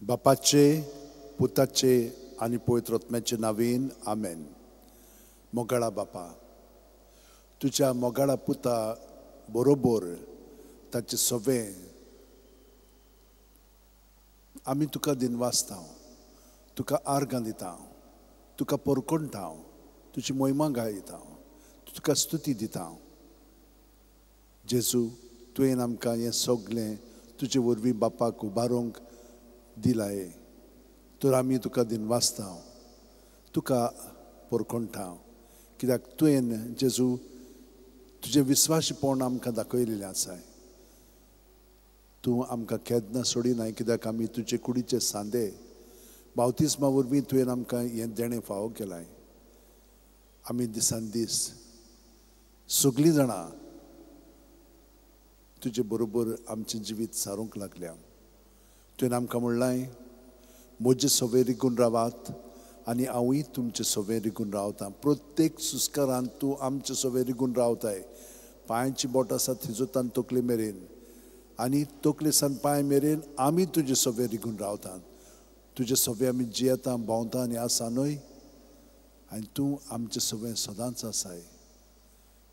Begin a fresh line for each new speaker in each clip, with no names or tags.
बापाचे, पुताचे आनी पवित्र आत्म्याचे नांवान आमेन. मोगाळा बापा, तुज्या मोगाळा पुता बरोबर ताचे सवे आमी तुका दिनवासता, तुका आर्गां दिता, तुका पोरकोणटा, तुजी मोहिमा गायता, तुका स्तुती दिता. जेजू, तुवें आमकां हें सगळें तुजे वरवीं बापाक उबारूंक दिलाय, तर आमी तुका दिनवासता, तुका पोरकोणटा, कित्याक तुवें जेजू तुजें विस्वासीपण आमकां दाखयलेलें आसाय. तूं आमकां केन्ना सोडिनाय, कित्याक आमी तुजे कुडीचे सांदे. बावतिस्मा वरवीं तुवें आमकां हें देणें फावो केलां. आमी दिसान दीस सगळीं जाणां तुजे बरोबर आमचें जिवीत सारूंक लागल्या. तुवें आमकां म्हणलां, म्हजे सवे रिगून रावात आनी हांवूय तुमचे सवे रिगून रावतां. प्रत्येक सुस्कारान तूं आमचे सवे रिगून रावताय. पांयची बोट आसा थिजोतान तकले मेरेन आनी तकले सान पांय मेरेन आमी तुजे सवे रिगून रावतात. तुजे सवे आमी जियेता, भोंवता आनी आसा न्हय, आनी तूं आमचे सवे सदांच आसाय.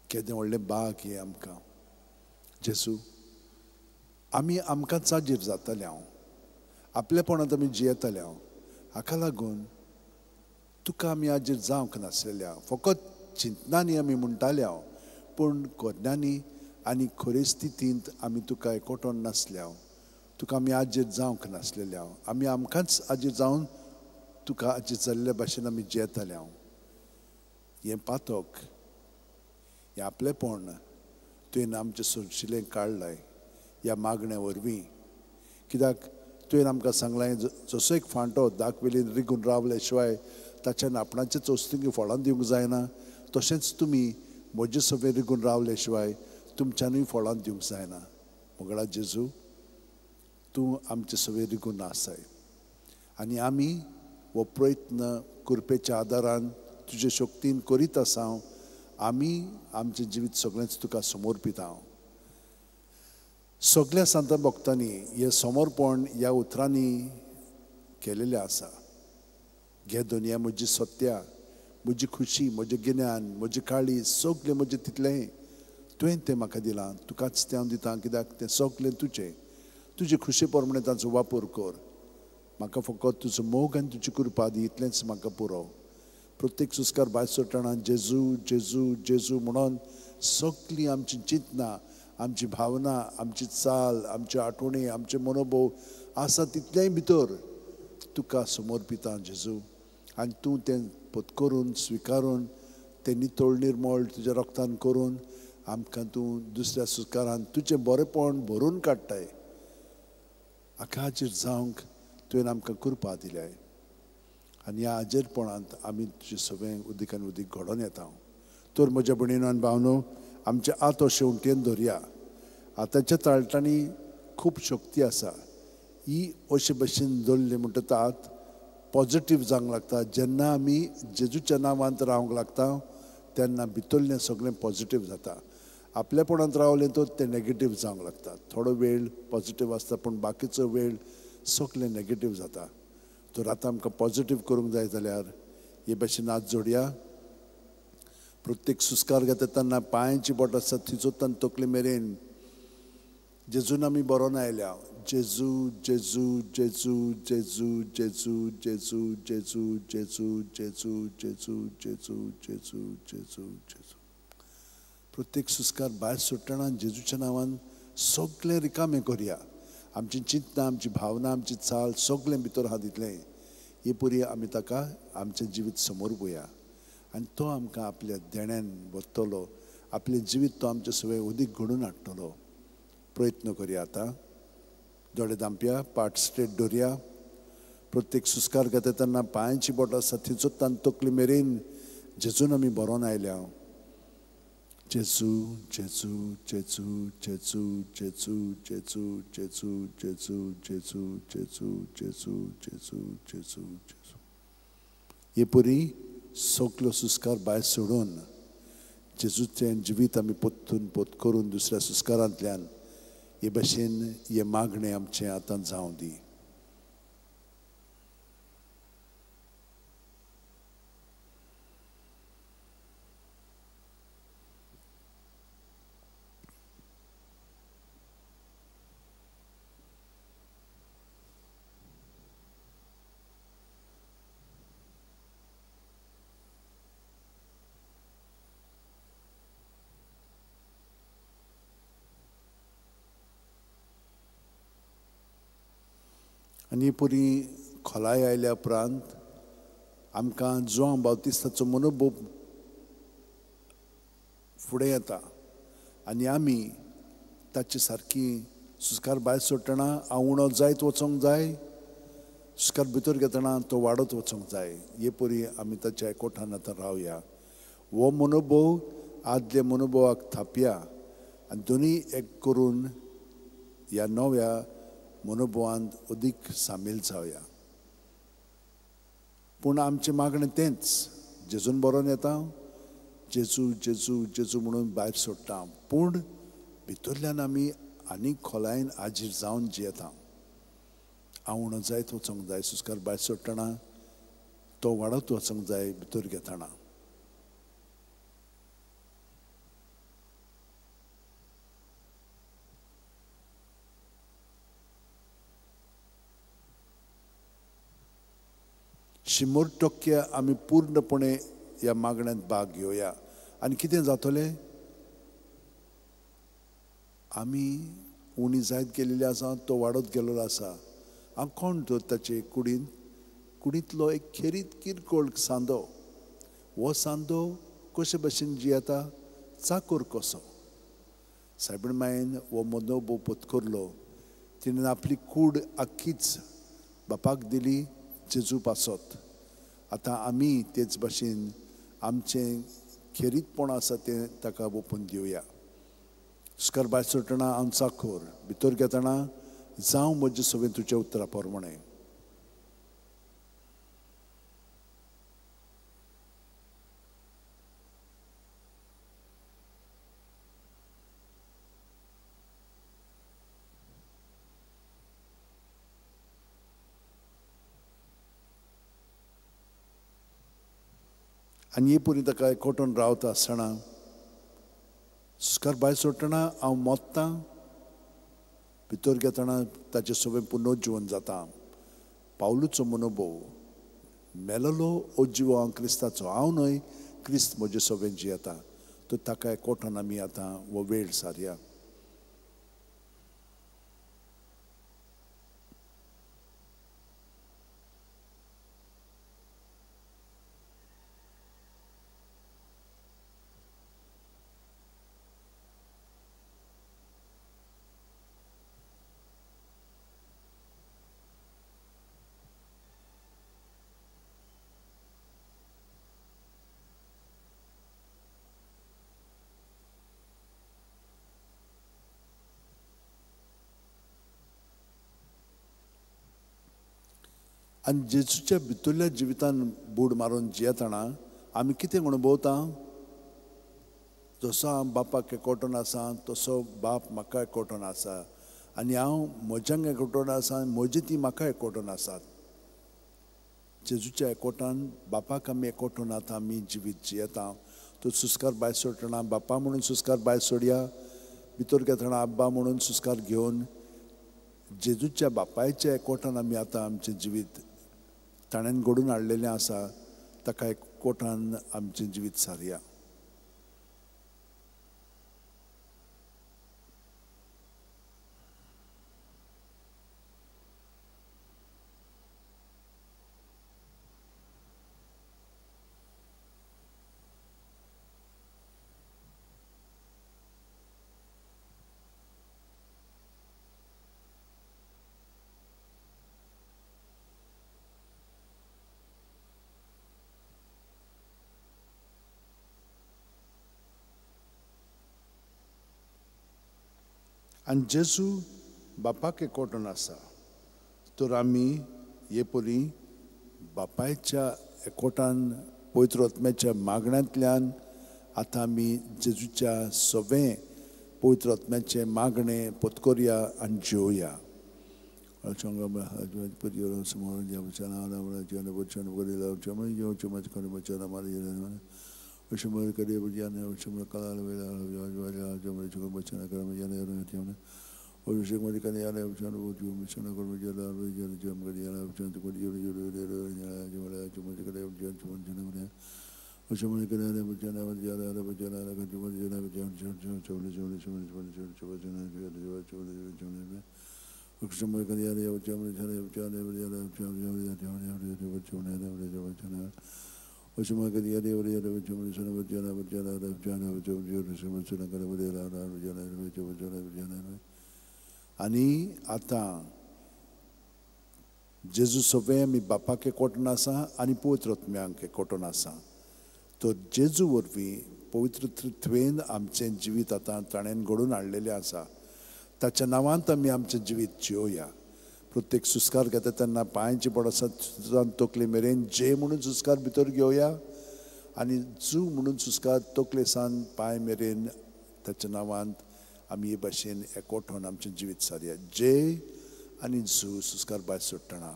केदें व्हडलें बाग हें आमकां जेजू. आमी आमकां चाजीर जाताले, हांव आपलेपणांत आमी जियेताले. हांव हाका लागून तुका आमी आजीर जावंक नासलेल्या. फकत चिंतनांनी आमी म्हणटाले हांव, पूण करण्यांनी आनी खरे स्थितींत आमी तुका एकवटोन नासले. हांव तुका आमी आजीर जावंक नासलेले. हांव आमी आमकांच आजीर जावन तुका आजीर जाल्ले भाशेन आमी जियेताले. हांव हें पातक, हें आपलेपण तुवें आमचें सोंशिल्लें काडलाय ह्या मागण्या वरवीं. कित्याक तुवें आमकां सांगलां, जसो एक फांटो दाखवेलीन रिगून रावले शिवाय ताच्यान आपणाचेच वस्तूंक फळां दिवंक जायना, तशेंच तुमी म्हजे सवे रिगून रावले शिवाय तुमच्यानूय फळां दिवंक जायना. मोगळा जेजू, तूं आमचे सवे रिगून आसाय आनी आमी हो प्रयत्न कृपेच्या आदारान तुजे शक्तीन करीत आसा. आमी आमचें जिवीत सगळेंच तुका समर्पिता. सगळ्या सांता भक्तांनी हें समर्पण ह्या उतरांनी केलेलें आसा. घे दुनिया म्हजी सत्या, म्हजी खुशी, म्हजें गिन्यान, म्हजी काळी, सगळें म्हजें तितलें तुवें तें म्हाका दिलां, तुकाच तें हांव दितां, कित्याक तें सगळें तुजें. तुजे खुशे प्रमाणे ताचो वापर कर. म्हाका फकत तुजो मोग आनी तुजी कृपा दी, इतलेंच म्हाका पुरो. प्रत्येक सुस्कार भायर सरतना जेजू जेजू जेजू म्हणून सगळीं आमची चिंतनां, आमची भावना, आमची चाल, आमची आठवणी, आमचे मनोभव आसा तितलेंय भितर तुका समर्पिता जेजू. आनी तूं तें पत्करून स्विकारून तें नितळ निर्मळ तुज्या रक्तान करून आमकां तूं दुसऱ्या सुस्कारान तुजें बरेपण भरून काडटाय. हाका हाजेर जावंक तुवें आमकां कृपा दिल्याय आनी ह्या आजेरपणांत आमी तुजें सगळें उदीकान उदीक घडोवन येता. तर म्हज्या भयणीनो आनी भावनो, आमचे आत शेंवटेन धरया. आतांच्या ताळटांनी खूब शक्ती आसा. ही अशे भशेन धरली म्हणटकच आत पॉजिटीव जावंक लागता. जेन्ना आमी जेजूच्या नांवांत रावंक लागता तेन्ना भितरलें सगळें पॉजिटीव जाता. आपलेपणांत रावलें तर तें नेगेटीव जावंक लागता. थोडो वेळ पॉजिटीव आसता पूण बाकीचो वेळ सगळें नेगेटीव जाता. तर आतां आमकां पॉजिटीव करूंक जाय जाल्यार हे भशेन हात जोडया. प्रत्येक सुस्कार घेता तेन्ना पांयांची बोट आसा थिजोतान तकले मेरेन जेजून आमी बरोवन आयल्या. जेजू जेजू जेजू जेजू जेजू जेजू जेजू जेजू जेजू जेजू जेजू जेजू जेजू जेजू. प्रत्येक सुस्कार भायर सोडटना जेजूच्या नांवान सगळें रिकामें करया. आमची चिंतना, आमची भावना, आमची चाल सगळें भितर आहा तितलें हे पुरी आमी ताका आमचें जिवीत समर्पुया आनी तो आमकां आपल्या देण्यान वतलो. आपलें जिवीत तो आमचें सगळें उदीक घडून हाडटलो. प्रयत्न करया. आतां दोळे धांपया, पाट स्ट्रेट दवरया. प्रत्येक सुस्कार घेता तेन्ना पांयांची बोट आसा थिंचोतान तकली मेरेन जेजून आमी बरोवन आयल्या. जेजू जेजू जेजू जेजू जेजू जेजू जेजू जेजू जेजू जेजू जेजू जेजू जेजू जेजू. हे परी सगळो सुस्कार भायर सोडून जेजूचें जिवीत आमी पोत्तून पोत करून दुसऱ्या सुस्कारांतल्यान हे भशेन हें मागणें आमचें आतां जावं दी. आनी पुरी खोलाय आयल्या उपरांत आमकां जुआंव बाप्तिस्ताचो मनोभव फुडें येता आनी आमी ताचे सारकी सुस्कार भायर सोडटना हांव उणो जायत वचोंक जाय, सुस्कार भितर घेतना तो वाडत वचोंक जाय. हे परी आमी ताच्या एकवटान आतां रावया. हो मनोभव आदल्या मनोभवाक थापया आनी दोनूय एक करून ह्या नव्या मनोभवांत अदीक सामील जावया. पूण आमचें मागणें तेंच, जेजून बरोवन येता, जेजू जेजू जेजू म्हणून भायर सोडटा, पूण भितरल्यान आमी आनीक खोलायेन आजीर जावन जियेता. हांव उणो जायत वचोंक जाय, सुस्कार भायर सोडटना तो वाडत वचोंक जाय भितर घेतना. 100% आमी पूर्णपणे ह्या मागण्यांत भाग घेवया. आनी कितें जातलें, आमी उणी जायत गेलेली आसा, तो वाडत गेलेलो आसा. हांव कोण तर ताचे कुडींत, कुडींतलो एक खेरीत किरकोळ सांदो. हो सांदो कशे भशेन जियेता, चाकोर कसो. सायबीण मायेन हो मनोभव पत्करलो. तिणें आपली कूड आख्खीच बापाक दिली जेजू पासत. आतां आमी तेच भाशेन आमचें खेरीतपण आसा तें ताका ओपून दिवया. सुस्कार भायर सोडटना हांव चाखोर, भितर घेतना जावं म्हजे सवें तुज्या उतरा प्रमाणें. आनी हे पुरी ताका एकवटून रावता आसतना सुस्कार भायर सोडटना हांव मोत्तां, भितर घेतना ताचे सवें पुनर्जिवन जाता. पावलूचो मनोभव, मेलोलो अजिवो हांव क्रिस्ताचो, हांव न्हय क्रिस्त म्हजे सवें जियेता. तर ताका एकवटान आमी आतां हो वेळ सारया. आनी जेजूच्या भितरल्या जिवितान बूड मारून जियेतना आमी कितें अणभवता, जसो हांव बापाक एकवटून आसा तसो बाप म्हाका एकवटून आसा, आनी हांव म्हज्यांक एकवटून आसा, म्हजी ती म्हाका एकवटून आसात. जेजूच्या एकवटान बापाक आमी एकवटून आतां आमी जिवीत जियेता. तो सुस्कार भायर सोडटना बापा म्हणून सुस्कार भायर सोडया, भितर घेतना आब्बा म्हणून सुस्कार घेवन जेजूच्या बापायच्या एकवटान आमी आतां आमचें जिवीत ताणें घडून हाडलेलें आसा, ताका एकवटान आमचें जिवीत सारया. आनी जेजू बापाक एकवटून आसा, तर आमी हे परी बापायच्या एकवटान पवित्र आत्म्याच्या मागण्यांतल्यान आतां आमी जेजूच्या सवें पवित्र आत्म्याचें मागणें पत्करया आनी जेवया. आनी आतां जेजू सोबे आमी बापाक एकवटून आसा आनी पवित्र आत्म्यांक एकवटून आसा. तर जेजू वरवीं पवित्र त्रित्वेन आमचें जिवीत आतां ताणें घडोवन हाडलेलें आसा. ताच्या नांवांत आमी आमचें जिवीत जियोया. प्रत्येक सुस्कार घेता तेन्ना पांयची पडसात तकले मेरेन जे म्हणून सुस्कार भितर घेवया आनी जू म्हणून सुस्कार तकले सान पांय मेरेन ताच्या नांवांत आमी हे भाशेन एकवटून आमचें जिवीत सारया. जे आनी जू सुस्कार भायर सोडटना.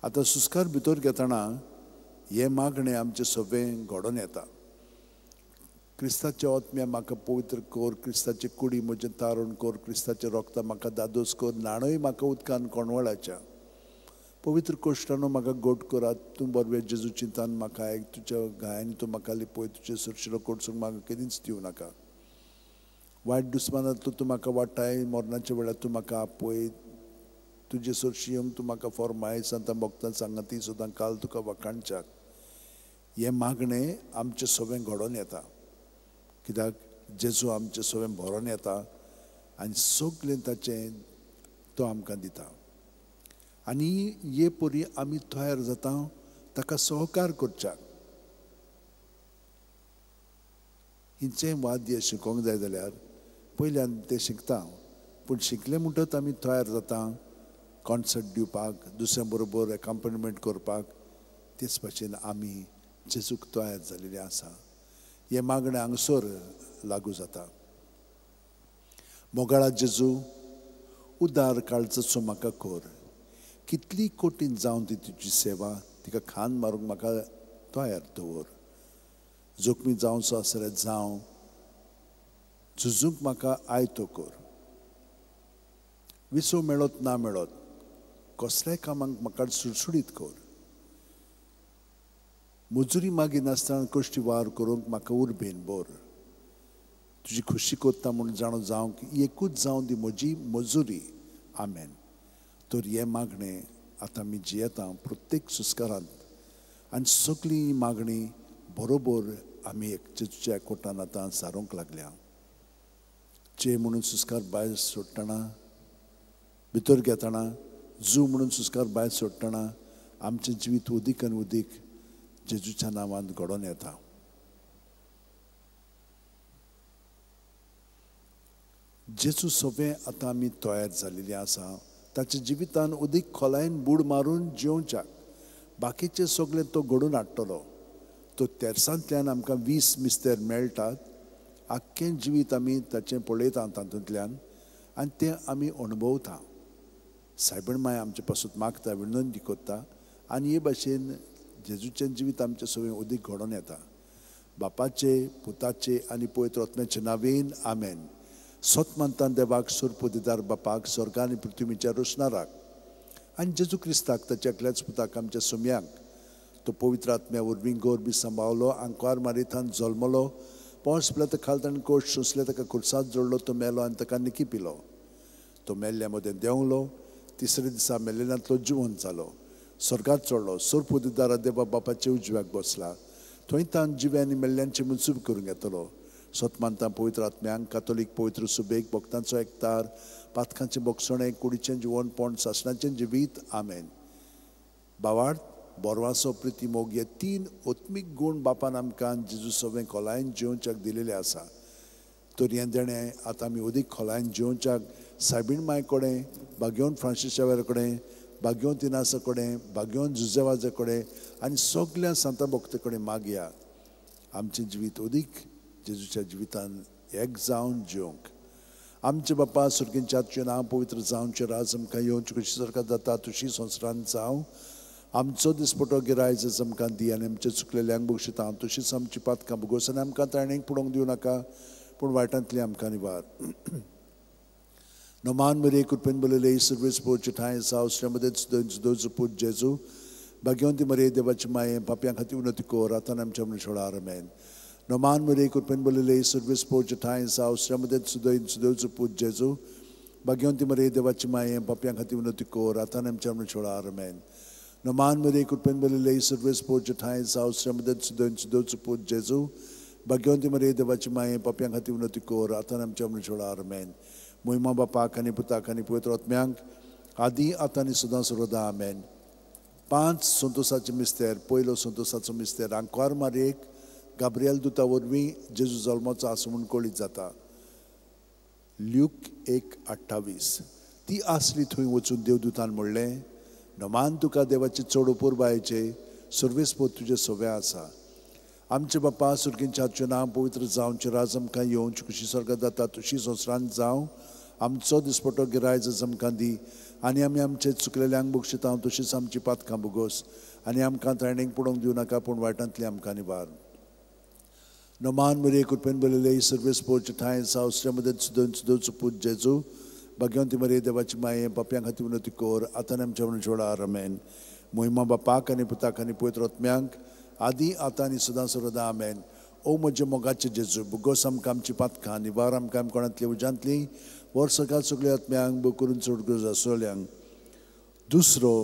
आतां सुस्कार भितर घेतना हें मागणें आमचें सगळें घडोवन येता. क्रिस्ताच्या आत्म्या म्हाका पवित्र कर, क्रिस्ताचे कुडी म्हजें तारण कर, क्रिस्ताचें रोगता म्हाका दादोस कर, न्हाणय म्हाका उदकान कोणवळाच्या, पवित्र कोश्टानो म्हाका गोट करात, तूं बरवे जेजू चिंतान म्हाका आयक, तुज्या घायांनी तूं म्हाका लिपय, तुजे सुरशिलो कोडसूंक म्हाका केदींच दिवं नाका. वायट दुस्मानांतलो तूं म्हाका वाटाय, मरणाच्या वेळार तूं म्हाका आपय, तुजे सरशी येवंक तूं म्हाका फॉर्माय, सांतां भक्तां सांगाती सुद्दां काल तुका वाखाणच्याक. हें मागणें आमचें सगळें घडोवन येता. कित्याक जेजू आमचें सगळें भरोन येता आनी सगळें ताचें तो आमकां दिता. आनी हे परी आमी तयार जाता ताका सहकार करच्याक. हिचें वाद्य शिकोवंक जाय जाल्यार पयल्यान तें शिकता, पूण शिकलें म्हणटच आमी तयार जाता कॉन्सर्ट दिवपाक, दुसऱ्यां बरोबर एकाम्पनिमेंट करपाक. तेच भाशेन आमी जेजूक तयार जाल्लें आसा. हें मागणें हांगसर लागू जाता. मोगाळा जेजू, उदार काळजाचो म्हाका कर, कितली कठीण जावन ती तुजी सेवा, तिका खान मारूंक म्हाका तयार दवर. जोखमी जावचो आसल्यार जावं, झुजूंक म्हाका आयतो कर. विसव मेळत ना मेळत कसल्याय कामाक म्हाका सुडसुडीत कर. मजुरी मागिनासतना कश्टी वावर करूंक म्हाका उर्बेन भर. तुजी खुशी करता म्हूण जाणो जावंक एकूच जावं दी म्हजी मजुरी. आमेन. तर हें मागणें आतां आमी जियेता प्रत्येक सुस्कारांत आनी सगळीं मागणी बरोबर आमी एक जेजूच्या एकवटान आतां सारूंक लागल्या. जे म्हणून सुस्कार भायर सोडटना, भितर घेतना, जू म्हणून सुस्कार भायर सोडटना आमचें जिवीत उदीक आनी उदीक जेजूच्या नांवान घडोवन येता. जेजू सोबें आतां आमी तयार जाल्लेली आसा ताच्या जिवितान उदीक खोलायेन बूड मारून जियोवच्याक. बाकीचें सगळें तो घडोवन हाडटलो. तो तेर्सांतल्यान आमकां 20 मिस्तेर मेळटात. आख्खें जिवीत आमी ताचें पळयता तातूंतल्यान आनी तें आमी अणभवता. सायबण माय आमचे पासून मागता, विनंती करता आनी हे भाशेन जेजूचें जिवीत आमचें सगळें उदीक घडोवन येता. बापाचे, पुताचे आनी पवित्र आत्म्याचे नांवेन आमेन. सत मानतान देवाक, सुरपुदिदार बापाक, स्वर्ग आनी पृथ्वीच्या रोशनाराक आनी जेजू क्रिस्ताक ताच्या एकल्याच पुताक आमच्या सुम्यांक, तो पवित्र आत्म्या वरवीं गोरबी सांबावलो, आंकवार मारिथान जल्मलो, पावस पिलो ताका खाल ताणें कोश सोंसले, ताका खुर्सात जोडलो, तो मेलो आनी ताका निकी पिलो. तो मेल्ल्या मदें देंवलो, तिसऱ्या दिसा मेल्लेल्यांतलो जिवंत जालो, स्वर्गात चडलो, सुरपुदिदारा देवा बापाच्या उजव्याक बसला, थंय तान जिवे आनी मेल्ल्यांची मनसूब करूंक येतलो. सतमानता पवित्र आत्म्यांक, कातोलीक पवित्र सुबेक, भक्तांचो एकतार, पातकांचें बोगसणें, कुडीचें जिवनपण, सासणाचें जिवीत. आमेन. बावार्थ, बोरवासो, प्रिती, मोग हे 3 आत्मीक गूण बापान आमकां जेजू सगळें खोलायेन जियोवच्याक दिलेलें आसा. तर हें देणें आतां आमी अदीक खोलायेन जियोवच्याक सायबीण माय कडेन, बागेवन फ्रांसीस शावेर कडेन, बागेवन तिनासा कडेन, बागेवन जुजेवाजा कडेन आनी सगल्या सांता भक्ते कडेन मागया आमचें जिवीत अदीक जेजूच्या जिवितान एक जावन जिवंक. आमचे बापा सुर्गींच्या तुजें नांव पवित्र जावचें, राज आमकां येवचें, कशी सारकां जाता तुशी संवसारांत जावं. आमचो दिसपटो गिरायज आमकां दी आनी आमचे चुकलेल्यांक बक्षिता तशीच आमची पातकां भोगोस आनी आमकां ताणेक पडोवंक दिवं नाका, पूण वायटांतली आमकां निवार. नमान मरिये कृपेन भरलेले, सर्वेस्पोरचे ठांय आसा, उसऱ्या सुदोचो पूत जेजू, भाग्यवंती मरिये देवाची माये, पापयां खातीर विनवती कर आतां आमच्या मरणाच्या आमेन. नमान मरिये कृपेन भरलेले, सर्वेस्पोरचे ठांय आसा, उसऱ्या सुदोचो पूत जेजू, भाग्यवंती मरिये देवाची माये, पापयां खातीर विनवती कर आतां आमच्या मरणाच्या आमेन. नमान मरिये कृपेन भरलेले, सर्वेस्पोरचे ठांय आसा, उसऱ्या सुदोचो पूत जेजू, भाग्यवंती मरिये देवाची माये, पापयां खातीर विनवती कर आतां आमच्या मरणाच्या आमेन. मोहिमा बापाक आनी पुताक आनी पवित्र आत्म्यांक आदी आतां आनी सदां सर्वदा आमेन. 5 संतोसाचे मिस्तेर. पयलो संतोसाचो मिस्तेर, आंकवार मारयेक गाब्रियल दुता वरवीं जेजू जल्माचो आसा म्हूण कळीत जाता. ल्यूक 1:28. ती आसली थंय वचून देवदूतान म्हणलें, नमान तुका देवाचे चड अपुरबायेचे, सर्वेस्पोर तुजे सवे आसा. आमचे बापा सुर्गींच्या नांव पवित्र जावचें, राज आमकां येवचें, खुशी स्वर्गांत जाता तशी संवसारांत जावं. आमचो दिसपटो गिरायज आमकां दी आनी आमी आमचे चुकलेल्यांक बक्षिता तशीच आमची पातकां भोगोस आनी आमकां ताणेक पडोवंक दिवं नाका, पूण वायटांतली आमकां निवार. नमान मरिये कृपेन भरलेले, सर्वेस्पोरचे ठांय आसा, उसऱ्या सुदोचो पूत जेजू, भाग्यवंती मरिये देवाची माये, पापयां खातीर विनवती कर आतां आमच्या मरणाच्या आमेन. मोहिमा बापाक आनी पुताक आनी पवित्र आत्म्यांक आदी आतां आनी सदां सर्वदा आमेन. ओ म्हजे मोगाचे जेजू, भोगोस आमकां आमची पातकां, निवार आमकां कोणांतली उज्यांतली, वर्सकाल सगळ्या आत्म्यांक बो करून चड गरज आसल्यांक. दुसरो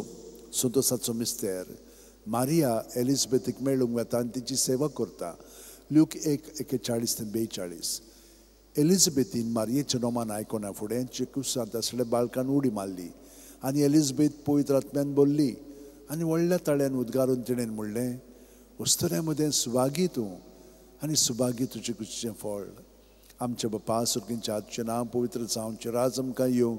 संतोसाचो मिस्तेर, मारिया एलिजबेथीक मेळूंक वता आनी तिची सेवा करता. ल्यूक 1:41 ते 42. एलिजबेथीन मारियेचें नोमान आयकना फुडें चेकुसांत आसले बाळकान उडी मारली आनी एलिजबेथ पवित्र आत्म्यान बोल्ली आनी व्हडल्या ताळ्यान उद्गारून तिणें म्हणलें, उस्तऱ्या मदें सुभागी तूं आनी सुभागी तुजें कुशीचें फळ. आमच्या बापा सुर्गींच्या हातचें नांव पवित्र जावचें, राज आमकां येवं,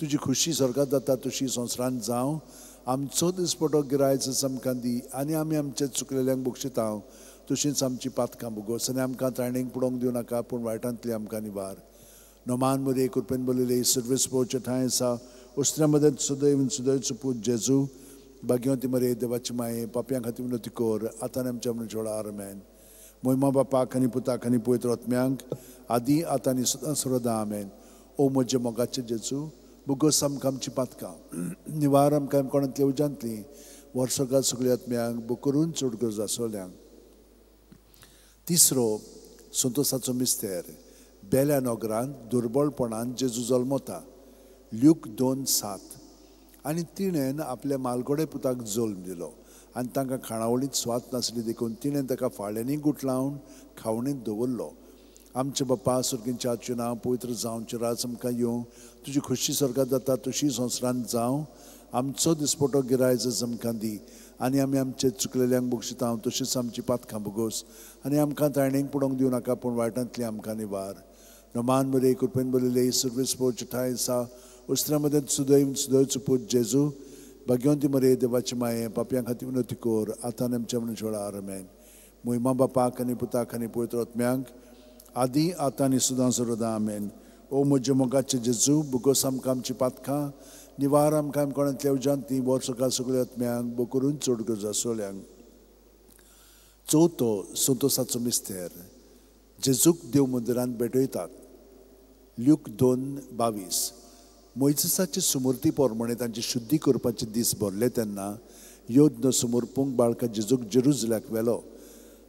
तुजी खुशी स्वर्गांत जाता तशी संवसारांत जावं. आमचो दिसपटो गिरायज आमकां दी आनी आमी आमचे चुकलेल्यांक बक्षिता तशींच आमची पातकां भोगोस आनी आमकां ताणेक पडोवंक दिवं नाका, पूण वायटांतली आमकां निवार. नमान मरिये कृपेन भरलेले, सर्वेस्पोरचे ठांय आसा, उसऱ्या मदें सदैव सुदैवचो पूत जेजू, भाग्यवंती मरिये देवाची माये, पापयां खातीर विनवती कर आतां आमच्या मरणाच्या आमेन. मोहिमा बापाक आनी पुताक आनी पवित्र आत्म्यांक आदी आतां आनी सदां सर्वदा आमेन. ओ म्हजे मोगाचे जेजू, भोगोस आमकां आमची पातकां, निवार आमकां कोणांतली उज्यांतली, वर्सकाल सगळ्या आत्म्यांक बो करून चड गरज आसल्यांक. तिसरो संतोसाचो मिस्तेर, बेल्या नगरांत दुर्बळपणान जेजू जल्मता. ल्यूक 2:7. आनी तिणें आपल्या मालगोडे पुताक जल्म दिलो आनी तांकां खाणावळींत स्वाद नासली देखून तिणें ताका फाळ्यांनी गुठलावन खावणींत दवरलो. आमचे बापा सुर्गींच्या हातचें नांव पवित्र जावचें, राज आमकां येवं, तुजी खुशी स्वर्गांत जाता तशी संवसारांत जावं. आमचो दिसपटो गिरायज आमकां दी आनी आमी आमचे चुकलेल्यांक बक्षिता तशीच आमची पातकां भोगोस आनी आमकां ताणेक पडोवंक दिवं नाका, पूण वायटांतली आमकां निवार. नमान मरिये कृपेन भरलेले, सर्वेस्पोरचे ठांय आसा, उसऱ्या मदें सुदैव सुदैवचो पूत जेजू, भाग्यवंती मरिये देवाची माये, पापयां खातीर विनवती कर आतां आमच्या मरणाच्या आमेन. मोहिमा बापाक आनी पुताक आनी पवित्र आत्म्यांक आदी आतां आनी सदां सर्वदा आमेन. ओ म्हजे मोगाचे जेजू, भोगोस आमकां आमची पातकां, निवार आमकां कोणांतल्या उज्यांतली, वर्सकाल सगळ्या आत्म्यांक बो करून चड गरज आसल्यांक. चवथो संतोसाचो मिस्तेर, जेजूक देव मंदिरांत भेटयतात. ल्यूक 2:22. मोयजेसाचे सुमूर्ती प्रमाणे तांची शुद्धी करपाचे दीस भरले तेन्ना यज्ञ समर्पूंक बाळका जेजूक जेरुजल्याक व्हेलो.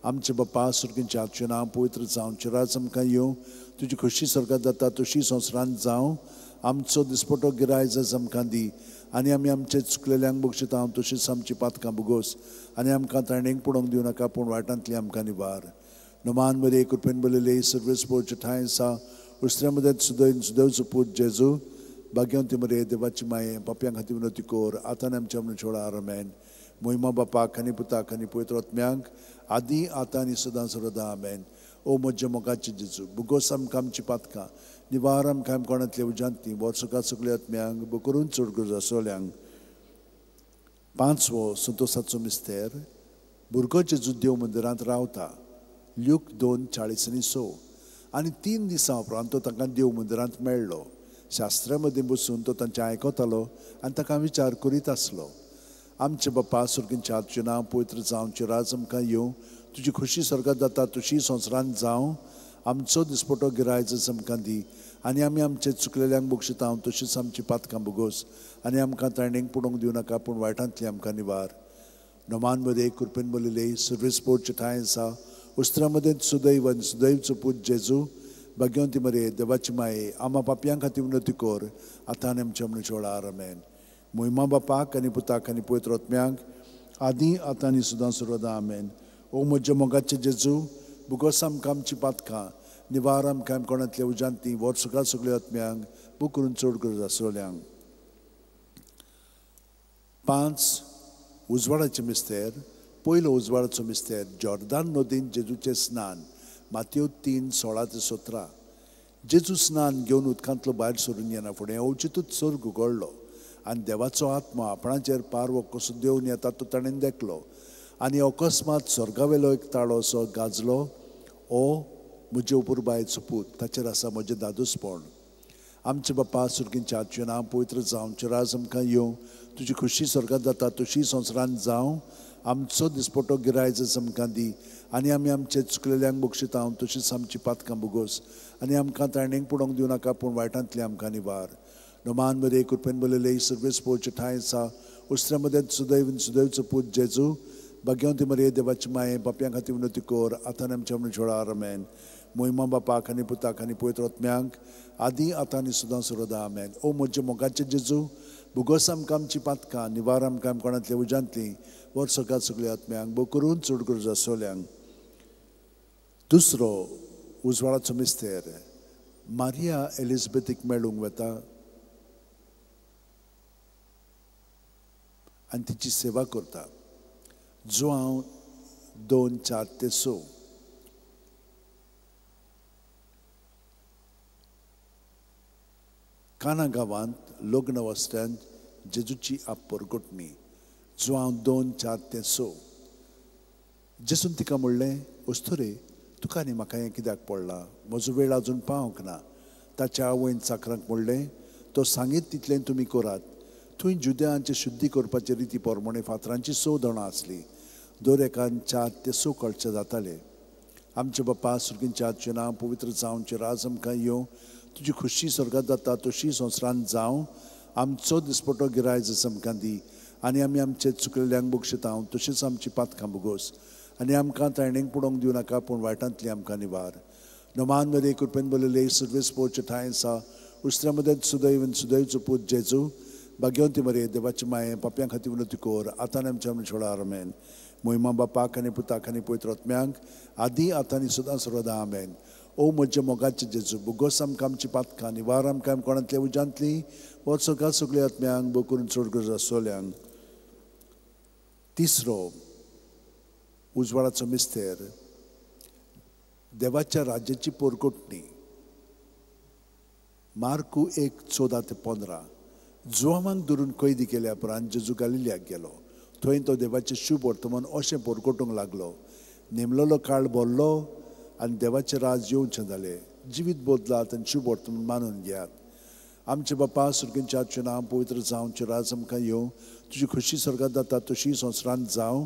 आमचे बापा सुर्गींच्या हातचें नांव पवित्र जावचें, राज आमकां येवं, तुजी खुशी स्वर्गांत जाता तशी संवसारांत जावं. आमचो दिसपटो गिरायज आमकां दी आनी आमी आमचे चुकलेल्यांक बक्षिता तशीच आमची पातकां भोगोस आनी आमकां ताणेक पडोवंक दिवं नाका, पूण वायटांतली आमकां निवार. नमान मरिये कृपेन भरलेले, सर्वेस्पोरचे ठांय आसा, उसऱ्या मदें सुदैव सुदैवचो पूत जेजू, भाग्यवंती मरिये देवाची माये, पापयां खातीर विनवती कर आतां आमच्या मरणाच्या आमेन. मोहिमा बापाक आनी पुताक आनी पवित्र आत्म्यांक आदी आतां आनी सदां सर्वदा आमेन. ओ म्हज्या मोगाचे जेजू, भोगोस आमकां आमची पातकां, निवार आमकां कोणांतले उज्यांतली, वर्सकाल सगळ्या आत्म्यांक बो करून चड गरज आसल्यांक. पांचवो संतोसाचो मिस्तेर, भुरगो जेजू देव मंदिरांत रावता. ल्यूक 2:40 आणि 6. आनी 3 दिसां उपरांत तो तांकां देव मंदिरांत मेळ्ळो. शास्त्रा मदीं बसून तो तांचें आयकतालो आनी ताका विचार करीत आसलो. आमचे बापा सर्गींच्या, तुजें नांव पवित्र जावं, तुजें राज आमकां येवं, तुजी खुशी स्वर्गात जाता तशी संवसारांत जावं. आमचो दिसपटो गिरायच आमकां दी आनी आमी आमचे चुकलेल्यांक बक्षिता तशीच आमची पातकां भोगोस आनी आमकां ताणेंक पडूंक दिवं नाका, पूण वायटांतली आमकां निवार. नोमान मदे कृपेन बोलिले सर्वीस पोर्चे ठांय आसा, उस्त्रा मदें सुदैव आनी सुदैवचो पूत जेजू, भाग्यवंती मरे देवाची माये, आमा पापयां खातीर विनवती कर आतां आनी आमच्या मरणाच्या वेळार. आमेन. मोहिमा बापाक आनी पुताक आनी पवित्र आत्म्याक, आदी आतां आनी सदां सर्वदा. आमेन. ओ म्हज्या मोगाचे जेजू, भुगोस आमकां आमची पातकां, निवार आमकां कोणांतल्या उज्यांतली, व्हर सगळ्या सगळ्या आत्म्यांक, बूक करून चड गरज आसलेल्यांक. 5 उजवाडाचे मिस्तेर. पयलो उजवाडाचो मिस्तेर, जॉर्दान नदीन जेजूचें स्नान, मातयो 3:16-17. जेजू स्नान घेवन उदकांतलो भायर सरून येना फुडें अवचितूच सर्ग उगडलो आनी देवाचो आत्मा आपणाचेर पारवो कसो देंवन येता तो ताणें देखलो. आनी अकस्मात स्वर्गावेलो एक ताळो असो गाजलो, ओ म्हजे अपुरबायेचो पूत, ताचेर आसा म्हजें दादोसपण. आमचे बापा सर्गींच्या, तुजें नांव पवित्र जावं, तुजें राज आमकां येवं, तुजी खुशी स्वर्गात जाता तशी संवसारांत जावं. आमचो दिसपटो गिरायच आमकां दी आनी आमी आमचे चुकलेल्यांक बक्षिता तशीच आमची पातकां भोगोस आनी आमकां ताणेंक पडोवंक दिवं नाका, पूण वायटांतली आमकां निवार. नोमान मदे कृपेन बोलिले सर्वेस पोर्चे ठांय आसा, उस्त्रा मदें सुदैव सुदैवचो पूत जेजू, भाग्यवंती मरे देवाची माये, पापयां खातीर विनवती कर आतां आनी आमच्या मरणाच्या वेळार. आमेन. मोहिमा बापाक आनी पुताक आनी पवित्र आत्म्याक, आदी आतां आनी सदां सर्वदा. आमेन. ओ म्हज्या मोगाचे जेजू, भुगोस आमकां आमची पातकां, निवार आमकां कोणांतल्या उज्यांतली, व्हर सगळ्या सगळ्या आत्म्यांक, बो करून चड गरज आसलेल्यांक. दुसरो उजवाडाचो मिस्तेर, मारिया एलिझाबेथीक मेळूंक वता आनी तिची सेवा करता. जुआंव 2:4-6. काना गांवांत लग्न वस्त्यान जेजूची आपपरगटणी, जुआंव 2:4-6. जेजून तिका म्हणलें, अस्तुरे, तुका आनी म्हाका हें कित्याक पडलां? म्हजो वेळ अजून पावंक ना. ताच्या आवयन चाकरांक म्हणलें, तो सांगीत तितलें तुमी करात. थंय जुद्यांचे शुद्धी करपाचे रिती प्रमाणे फातरांची 6 दोणां आसली, दर एकान 4 ते 6 कळचे जाताले. आमचे बापा सर्गींच्या, तुजें नांव पवित्र जावं, तुजें राज आमकां येवं, तुजी खुशी स्वर्गात जाता तशी संवसारांत जावं. आमचो दिसपटो गिरायच आमकां दी आनी आमी आमचे चुकलेल्यांक बक्षिता तशीच आमची पातकां भोगोस आनी आमकां ताणेंक पडोवंक दिवं नाका, पूण वायटांतली आमकां निवार. नोमान मदे कृपेन बोलिले सर्वेस पोर्चे ठांय आसा, उस्त्रा मदें सुदैव आनी सुदैवचो पूत जेजू, भाग्यवंती मरे देवाची माये, पापयां खातीर विनवती कर आतां आनी आमच्या मरणाच्या वेळार. आमेन. मोहिमा बापाक आनी पुताक आनी पवित्र आत्म्याक, आदी आतां आनी सदां सर्वदा. आमेन. ओ म्हज्या मोगाचे जेजू, भुगोस आमकां आमची पातकां, निवार आमकां कोणांतल्या उज्यांतली, व्हर सगळ्या सगळ्या आत्म्यांक, बो करून चड गरज आसलेल्यांक. तिसरो उजवाडाचो मिस्तेर, देवाच्या राज्याची पोरकोटणी, मार्कू 1:14-15. जुआवांक धरून कैदी केल्या उपरांत जेजू गालिलियाक गेलो. थंय तो देवाचें शुभ वर्तमान अशें पोरकोटूंक लागलो, नेमलेलो काळ भरलो आनी देवाचें राज येवचें जालें. जिवीत बदलात आनी शुभ वर्तमान मानून घेयात. आमचे बापा सर्गींच्या, तुजें नांव पवित्र जावं, तुजें राज आमकां येवं, तुजी खुशी स्वर्गात जाता तशी संवसारांत जावं.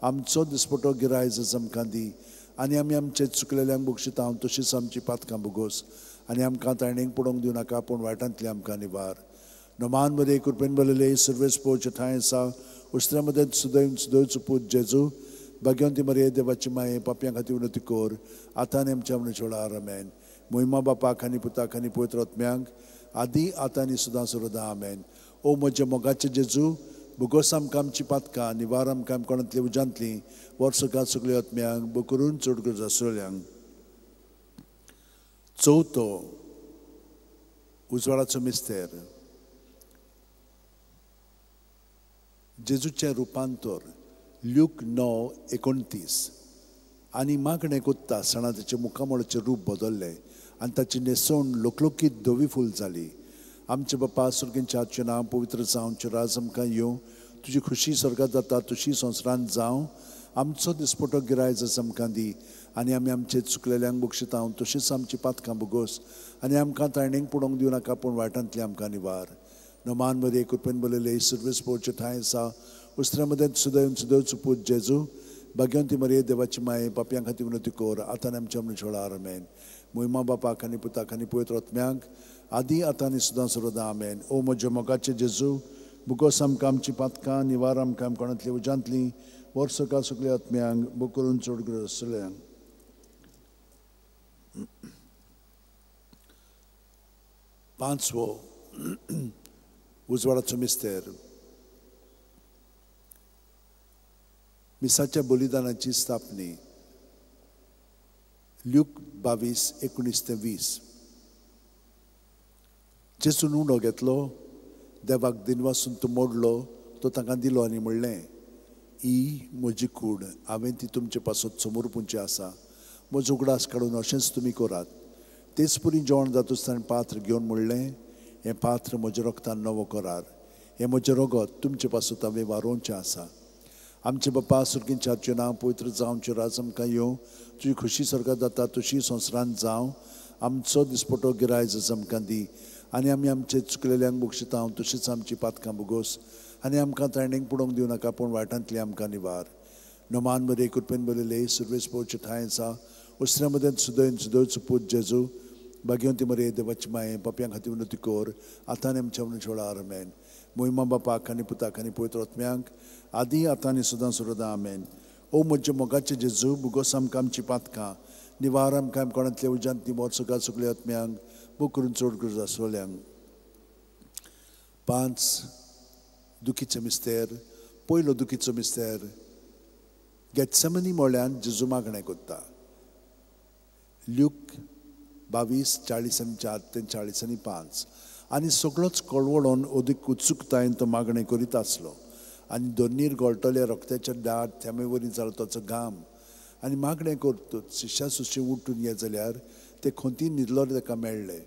आमचो दिसपटो गिरायच आमकां दी आनी आमी आमचे चुकलेल्यांक बक्षिता तशीच आमची पातकां भोगोस आनी आमकां ताणेंक पडोवंक दिवं नाका, पूण वायटांतली आमकां निवार. नोमान मदे कृपेन बोलिले सर्वेस पोर्चे ठांय आसा, उस्त्रा मदें सुदैव सुदैवचो पूत जेजू, भाग्यवंती मरे देवाची माये, पापयां खातीर विनवती कर आतां आनी आमच्या मरणाच्या वेळार. आमेन. मोहिमा बापाक आनी पुताक आनी पवित्र आत्म्याक, आदी आतां आनी सदां सर्वदा. आमेन. ओ म्हज्या मोगाचे जेजू, भुगोस आमकां आमची पातकां, निवार आमकां कोणांतली उज्यांतली, व्हर सगळ्या सगळ्या आत्म्यांक, बो करून चड गरज आसलेल्यांक. चवथो उजवाडाचो मिस्तेर, जेजूचें रुपांतर, ल्यूक 9:29. आनी मागणें कोत्ता आसतना ताचें मुखामळाचें रूप बदल्लें आनी ताची न्हेसवण लोकलोकीत धवी फूल जाली. आमचे बापा सर्गींच्या, तुजें नांव पवित्र जावं, तुजें राज आमकां येवं, तुजी खुशी स्वर्गात जाता तशी संवसारांत जावं. आमचो दिसपटो गिरायच आमकां दी आनी आमी आमचे चुकलेल्यांक बक्षिता तशीच आमची पातकां भोगोस आनी आमकां ताणेंक पडोवंक दिवं नाका, पूण वायटांतली आमकां निवार. नोमान मदे कृपेन बोलिले सर्वेस पोर्चे ठांय आसा, उस्त्र्या मदें सुदैव सुदैवचो पूत जेजू, भाग्यवंती मरिये देवाची माये, पापयां खातीर विनवती कर, आतां आनी आमच्या मरणाच्या वेळार. आमेन. मोहिमा बापाक आनी पुताक आनी पवित्र आत्म्याक, आदी आतां आनी सदां सर्वदा. आमेन. ओ म्हज्या मोगाचे जेजू, बुगोस आमकां आमची पातकां, निवार आमकां कोणांतली उज्यांतली, वर्सका सगल्या आत्म्यांक बो करून चड ग्रसल्यांक. पांचवो उजवाडाचो मिस्तेर, मिसाच्या बलिदानाची स्थापनी. ल्यूक 22:19-20. जेजून उंडो घेतलो, देवाक दिनवासून तो मोडलो, तो तांकां दिलो आनी म्हणलें, ही म्हजी कूड, हांवें ती तुमचे पासत समर्पूंची आसा, म्हजो उगडास काडून अशेंच तुमी करात. तेच पुरी जेवण जातूच ताणें पात्र घेवन म्हणलें, हें पात्र म्हज्या रगतान नवो करार, हें म्हजें रगत तुमचे पासत हांवें वारोवचें आसा. आमचे बापा सुर्गींच्या तुजें नांव पवित्र जावं, तुजें राज आमकां येवं, तुजी खुशी स्वर्गांत जाता तशी संवसारांत जावं. आमचो दिसपटो गिरायज आमकां दी, आनी आमी आमचे चुकलेल्यांक बक्षिता तशीच आमची पातकां भोगोस, आनी आमकां ताणेंक पडोवंक दिवं नाका, पूण वायटांतली आमकां निवार. नमान बरे कृपेन बरयले सुरवेस पोवचे ठांय आसा, उसऱ्या मदें सुदैव सुदैवचो पूत जेजू, भाग्यवंती मरिये देवाची माये, पापयां खातीर विनवती कर, आतां आनी आमच्या मरणाच्या वेळार. आमेन. मोहिमा बापाक आनी पुताक आनी पवित्र आत्म्याक, आदी आतां आनी सदां सर्वदा. आमेन. ओ म्हज्या मोगाचे जेजू, बुगोस आमकां आमची पातकां, निवार आमकां कोणांतल्या उज्यांतली, वर्सका सगल्या आत्म्यांक बो करून चड गरज आसलेल्यांक. 5 दुखीचो मिस्तेर. पयलो दुखीचो मिस्तेर, गेत्सेमनी मोळ्यान जेजू मागणें करता. ल्यूक 22:44 ते 45. आनी सगळोच कळवळोन अदीक उत्सुकतायेन तो मागणें करीत आसलो, आनी दोनीर गळटले रक्ताच्या दाट थेंबे वरी जालो ताचो घाम. आनी मागणें करतूच शिश्या सुशी उठून ये जाल्यार ते खोंती न्हिदलो ताका मेळ्ळे.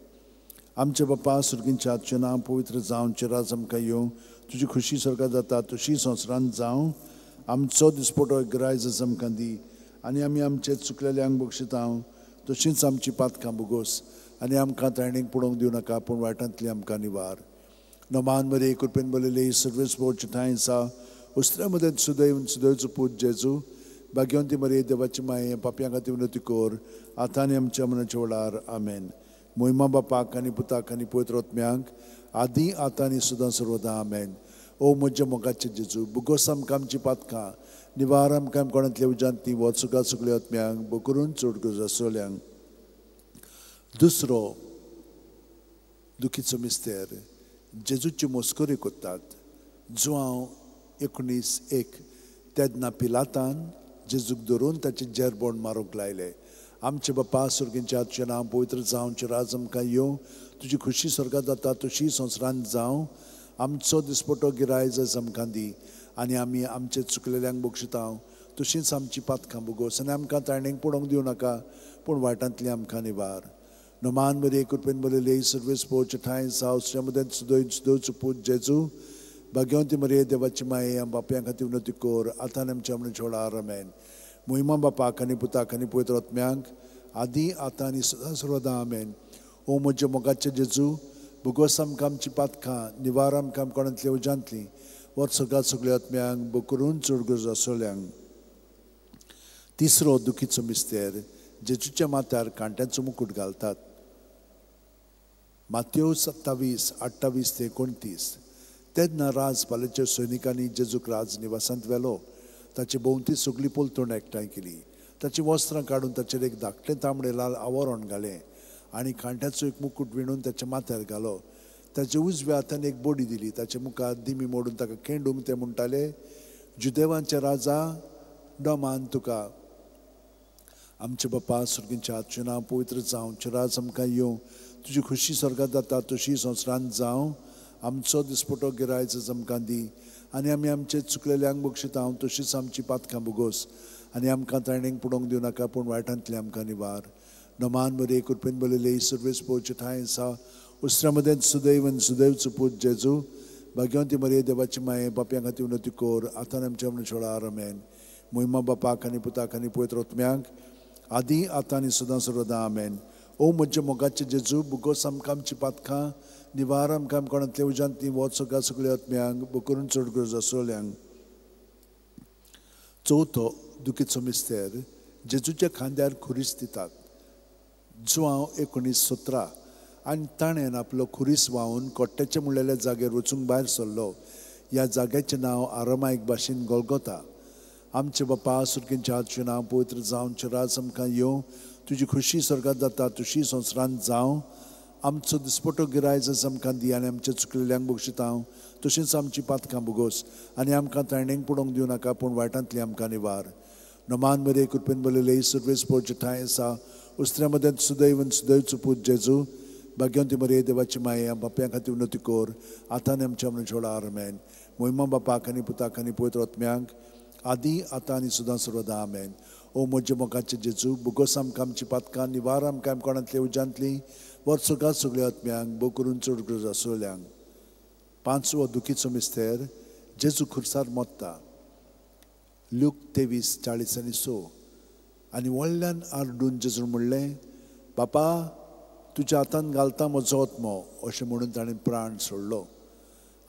आमचे बापा सुर्गींच्या तुजें नांव पवित्र जावं, तुजें राज आमकां येवं, तुजी खुशी स्वर्गांत जाता तशी संवसारांत जावं. आमचो दिसपटो गिरायज आमकां दी, आनी आमी आमचे चुकलेल्यांक बक्षिता तशींच आमची पातकां भोगोस, आनी आमकां ताणेंक पडोवंक दिवं नाका, पूण वायटांतली आमकां निवार. नमान मरिये कृपेन बरयले सर्वेस पोवचे ठांय आसा, उस्त्र्या मदें सुदैव सुदैवचो पूत जेजू, भाग्यवंती मरिये देवाची माये, पापयां खातीर विनवती कर, आतां आनी आमच्या मरणाच्या वेळार. आमेन. मोहिमा बापाक आनी पुताक आनी पवित्र आत्म्याक, आदी आतां आनी सदां सर्वदा. आमेन. ओ म्हज्या मोगाचे जेजू, बुगोस आमकां आमची पातकां, निवार आमकां कोणांतल्या उज्यांतली, वर्सुका सगल्या आत्म्यांक बो करून चड गरज आसलेल्यांक. दुसरो दुखीचो मिस्तेर, जेजूची मस्करी करतात. जुआंव 19:1. तेन्ना पिलातान जेजूक धरून ताचे जेरबोण मारूंक लायले. आमचे बापा सुर्गींच्या तुजें नांव पवित्र जावं, तुजें राज आमकां येवं, तुजी खुशी स्वर्गांत जाता तशी संवसारांत जावं. आमचो दिसपटो गिरायज आमकां दी, आनी आमी आमचे चुकलेल्यांक बक्षिता तशींच आमची पातकां भोगोस, आनी आमकां ताणेंक पडोवंक दिवं नाका, पूण वायटांतली आमकां निवार. नमान मरिये कृपेन बरयले सर्वेस पोवचे ठांय आसा, उस्त्र्या मदें सुदैव सुदैवचो पूत जेजू, भाग्यवंती मरिये देवाची माये, बापयां खातीर विनवती कर, आतां आनी आमच्या मरणाच्या वेळार. आमेन. मोहिमा बापाक आनी पुताक आनी पवित्र आत्म्याक, आदी आतां आनी सदां सर्वदा. आमेन. ओ म्हज्या मोगाचे जेजू, भोगोस आमकां आमची पातकां, निवार आमकां कोणांतल्या उज्यांतली, वर्सका सगल्या आत्म्यांक बो करून चड गरज आसलेल्यांक. तिसरो दुखीचो मिस्तेर, जेजूच्या माथ्यार कांट्यांचो मुकूट घालतात. मातेव 27:28-29. तेन्ना राजपालाच्या सैनिकांनी जेजूक राज निवासांत व्हेलो. ताची भोंवती सगली पलतण एकठांय केली. ताचीं वस्त्रां काडून ताचेर एक धाकटें तांबडें लाल आवरण घालें आनी कांट्याचो एक मुकूट विणून ताच्या माथ्यार घालो. ताच्या उजव्या हातान एक बडी दिली. ताच्या मुखार दिमी मोडून ताका केंडूंक ते म्हणटाले, जुदेवांचे राजा डमान तुका. आमचे बापा सुर्गींच्या तुजें नांव पवित्र जावं, तुजें राज आमकां येवं, तुजी खुशी स्वर्गांत जाता तशी संवसारांत जावं. आमचो दिसपटो गिरायज आमकां दी, आनी आमी आमचे चुकलेल्यांक बक्षिता तशीच आमची पातकां भोगोस, आनी आमकां ताणेंक पडोवंक दिवं नाका, पूण वायटांतली आमकां निवार. नमान मरिये कृपेन बरयले सर्वेस पोवचे ठांय आसा, उस्त्र्या मदें सुदैव आनी सुदैवचो पूत जेजू, भाग्यवंती मरिये देवाची माये, पापयां खातीर विनवती कर, आतां आनी आमच्या मरणाच्या वेळार. आमेन. मोहिमा बापाक आनी पुताक आनी पवित्र आत्म्याक, आदी आतां आनी सदां सर्वदा. आमेन. ओ म्हज्या मोगाचे जेजू, बुगोस आमकां आमची पातकां, निवार आमकां कोणांतल्या उज्यांतली, वर्सका सगल्या आत्म्यांक बो करून चड गरज आसलेल्यांक. चवथो दुखीचो मिस्तेर, जेजूच्या खांद्यार खुरीस दितात. जुआंव 19:17. आनी ताणें आपलो खुरीस व्हांवून कोट्ट्याचे म्हणलेल्या जाग्यार वचूंक भायर सरलो. ह्या जाग्याचें नांव आरामायक भाशेन गोलगोता. आमचे बापा सुरकींच्या तुजें नांव पवित्र जावं, तुजें राज आमकां येवं, तुजी खुशी स्वर्गात जाता तशी संवसारांत जावं. आमचो दिसपटो गिरायज आमकां दी आनी आमचे चुकलेल्यांक बक्षितांव तशेंच आमची पातकां भोगोस आनी आमकां ताणेंक पडोवंक दिवं नाका, पूण वायटांतली आमकां निवार. नमान मरे कृपेन बरयले सुरवेस पोवचे ठांय आसा उस्त्र्या मदें सुदैव सुदैवचो पूत जेजू. भाग्यवंती मरे देवाची माये बाप्यां खातीर विनवती कर आतां आनी आमच्या मरणाच्या वेळार. आमेन. मोहिमा बापाक आनी पुताक आनी पवित्र आत्म्याक आदी आतां आनी सदां सर्वदा. आमेन. ओ म्हज्या मोगाचे जेजू, भोगोस आमकां आमची पातकां, निवार आमकां कोणांतली उज्यांतली, वर सगळ्या सगळ्या आत्म्यांक भो करून चड गरज आसलेल्यांक. पांचवो दुखीचो मिस्तेर, जेजू खुर्सार मोत्ता. लूक 23:46. आनी व्हडल्यान आरडून जेजून म्हणलें, बापा तुज्या हातान घालता म्हजो आत्मो, अशें म्हणून ताणें प्राण सोडलो.